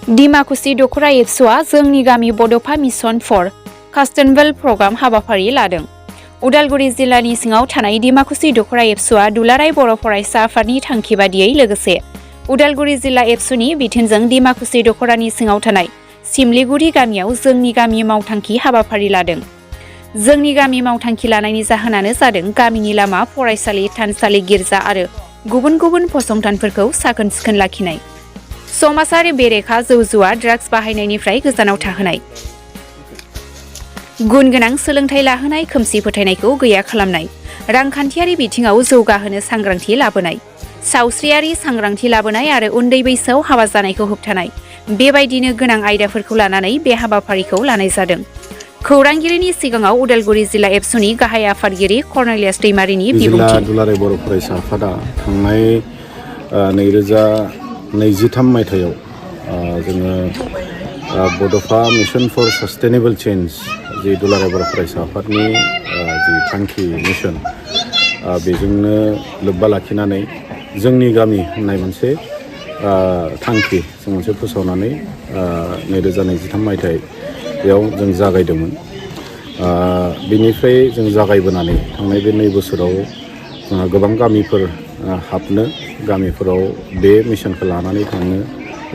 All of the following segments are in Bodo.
डिमाकुसि दखरा एबसुआ जोंनि गामि बड'फा मिशन फर कास्टेनवेल प्रग्राम हाबाफारि लादों। उदालगुरि जिल्लानि सिङाव थानाय डिमाकुसि दखरा एबसुआ दुलाराय बर' फरायसा आफादनि थांखि बादियै लोगोसे उदालगुरि जिल्ला एबसुनि बिथोनजों डिमाकुसि दखरानि सिङाव थानाय सिमलिगुरि गामियाव जोंनि गामि मावथांखि हाबाफारि लादों। जोंनि गामि मावथांखि लानायनि जाहोनानो जादों गामिनि लामा, फरायसालि, थानसालि, गिर्जा आरो गुबुन गुबुन फसंथानफोरखौ साखोन सिखोन लाखिनाय, समाजारि बेरेखा जौ जुवा ड्राग्स बाहायनायनिफ्राय गोजानाव थाहोनाय, गुन गोनां सोलोंथाइ लाहोनाय, खोमसि फोथायनायखौ गैया खालामनाय, रांखान्थियारि बिथिङाव जौगाहोनो सांग्रांथि लाबोनाय, सावस्रियारि सांग्रांथि लाबोनाय आरो उन्दै बैसोआव हाबा जानायखौ होबथानाय बेबायदिनो गोनां आयदाफोरखौ लानानै बे हाबाफारिखौ लानाय जादों। खौरांगिरिनि सिगाङाव उदालगुरि जिल्ला एबसुनि गाहाय आफादगिरि कर्नेलियास दैमारिनि बिबुंथि। जिल्ला दुलाराय बर' फरायसा आफादा थांनाय 2023 मायथाइयाव जोङो बड'फा मिशन फर सास्टेनेबल चेन्ज जि दुलाराय बर' फरायसा आफादनि जि थांखि मिशन बेजोंनो लोब्बा लाखिनानै जोंनि गामि होननाय मोनसे थांखि जों मोनसे फोसावनानै 2023 मायथाइयाव जों जागायदोंमोन। बेनिफ्राय जों जागायबोनानै थांनाय बे 2 बोसोराव जोंहा गोबां गामिफोर हाबनो, गामिफोराव बे मिशनखौ लानानै थांनो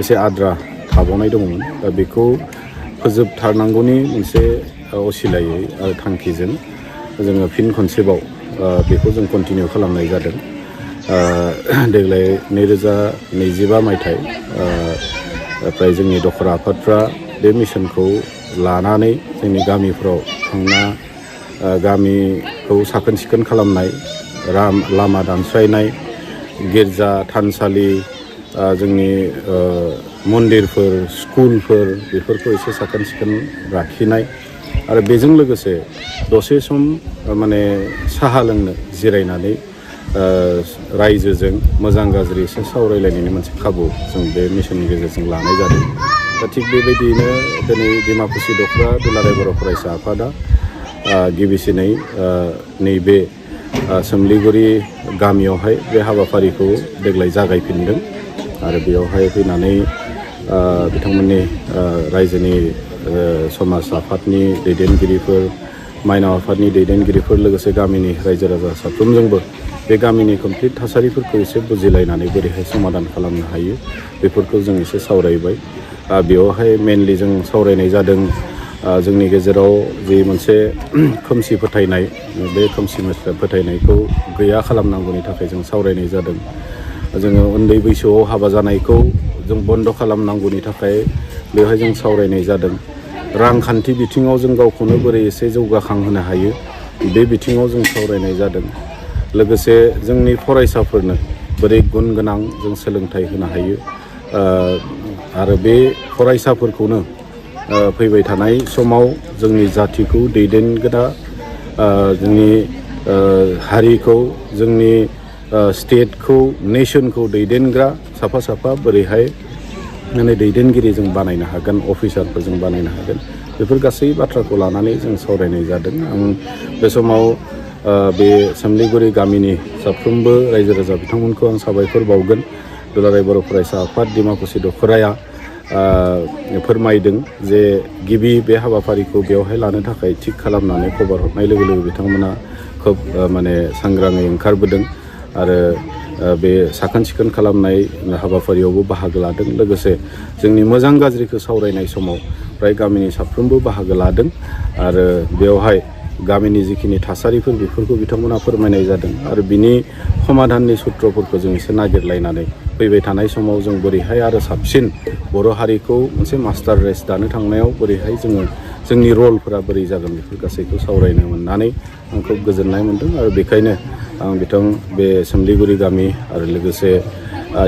एसे आद्रा थाबावनाय दङमोन। दा बेखौ फोजोबथारनांगौनि मोनसे असिलायै आरो थांखिजों जोङो फिन खनसेबाव बेखौ जों कन्टिनिउ खालामनाय जादों। देग्लाय 2025 मायथाइ ओमफ्राय जोंनि दखरा आफादफ्रा बे मिशनखौ लानानै जोंनि गामिफ्राव थांना गामिखौ साखोन सिखोन खालामनाय, लामा दानस्रायनाय, गिर्जा, थानसालि, जोंनि मन्दिरफोर, स्कुलफोर बेफोरखौ एसे साखोन सिखोन लाखिनाय आरो बेजों लोगोसे दसे सम माने साहा लोंनो जिरायनानै रायजोजों मोजां गाज्रि एसे सावरायलायनायनि मोनसे खाबु जों बे मिशननि गेजेरजों लानाय जादों। दा थिग बेबायदियैनो दिनै डिमाकुसि दखरा दुलाराय बर' फरायसा आफादा गिबिसिनै नैबे सोमलिगुरि गामियावहाय बे हाबाफारिखौ देग्लाय जागायफिनदों आरो बेयावहाय फैनानै बिथांमोननि रायजोनि समाज आफादनि दैदेनगिरिफोर, माइनाव आफादनि दैदेनगिरिफोर, लोगोसे गामिनि रायजो राजा साफ्रोमजोंबो बे गामिनि कमप्लिट थासारिफोरखौ एसे बुजिलायनानै बोरैहाय समाधान खालामनो हायो बेफोरखौ जों एसे सावरायबाय। बेयावहाय मेनलि जों सावरायनाय जादों जोंनि गेजेराव जि मोनसे खोमसि फोथायनाय, बे खोमसि फोथायनायखौ गैया खालामनांगौनि थाखाय जों सावरायनाय जादों। जोङो उन्दै बैसोआव हाबा जानायखौ जों बन्द' खालामनांगौनि थाखाय बेवहाय जों सावरायनाय जादों। रांखान्थि बिथिङाव जों गावखौनो बोरै एसे जौगाखांहोनो हायो बे बिथिङाव जों सावरायनाय जादों। लोगोसे जोंनि फरायसाफोरनो बोरै गुन गोनां जों सोलोंथाइ होनो हायो आरो बे फरायसाफोरखौनो फैबाय थानाय समाव जोंनि जाथिखौ दैदेनग्रा, जोंनि हारिखौ, जोंनि स्टेटखौ, नेसनखौ दैदेनग्रा साफा साफा बोरैहाय माने दैदेनगिरि जों बानायनो हागोन, अफिसारफोर जों बानायनो हागोन, बेफोर गासै बाथ्राखौ लानानै जों सावरायनाय जादों। आं बे समाव बे सोमलिगुरि गामिनि साफ्रोमबो रायजो राजा बिथांमोनखौ आं साबायखर बावगोन। दुलाराय बर' फरायसा आफाद डिमाकुसि दखराया फोरमायदों जे गिबि बे हाबाफारिखौ बेवहाय लानो थाखाय थिग खालामनानै खबर हरनाय लोगो लोगो बिथांमोना खोब माने सांग्राङै ओंखारबोदों आरो बे साखोन सिखोन खालामनाय हाबाफारियावबो बाहागो लादों। लोगोसे जोंनि मोजां गाज्रिखौ सावरायनाय समाव फ्राय गामिनि साफ्रोमबो बाहागो लादों आरो बेवहाय गामिनि जिखिनि थासारिफोर बेफोरखौ बिथांमोना फोरमायनाय जादों आरो बिनि समाधाननि सुत्रफोरखौ जों एसे नागिरलायनानै फैबाय थानाय समाव जों बोरैहाय आरो साबसिन बर' हारिखौ मोनसे मास्टार रेस दानो थांनायाव बोरैहाय जोङो जोंनि रलफोरा बोरै जागोन बेफोर गासैखौ सावरायनो मोननानै आं खोब गोजोननाय मोनदों आरो बेखायनो आं बे सोमलिगुरि गामि आरो लोगोसे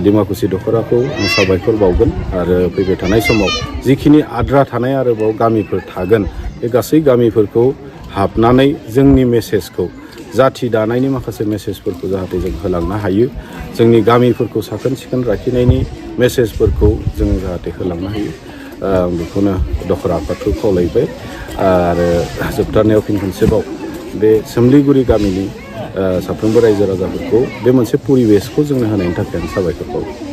डिमाकुसि दखराखौ आं साबायखर बावगोन आरो फैबाय थानाय समाव जिखिनि आद्रा थानाय आरोबाव गामिफोर थागोन बे गासै गामिफोरखौ हाबनानै जोंनि मेसेजखौ, जाथि दानायनि माखासे मेसेजफोरखौ जाहाथे जों होलांनो हायो, जोंनि गामिफोरखौ साखोन सिखोन लाखिनायनि मेसेजफोरखौ जों जाहाथे होलांनो हायो, बेखौनो दखरा आफादखौ खावलायबाय आरो जोबथारनायाव फिन खनसेबाव बे सोमलिगुरि गामिनि साफ्रोमबो रायजो राजाफोरखौ बे मोनसे परिबेसखौ जोंनो होनायनि थाखाय आं साबायखर बावो।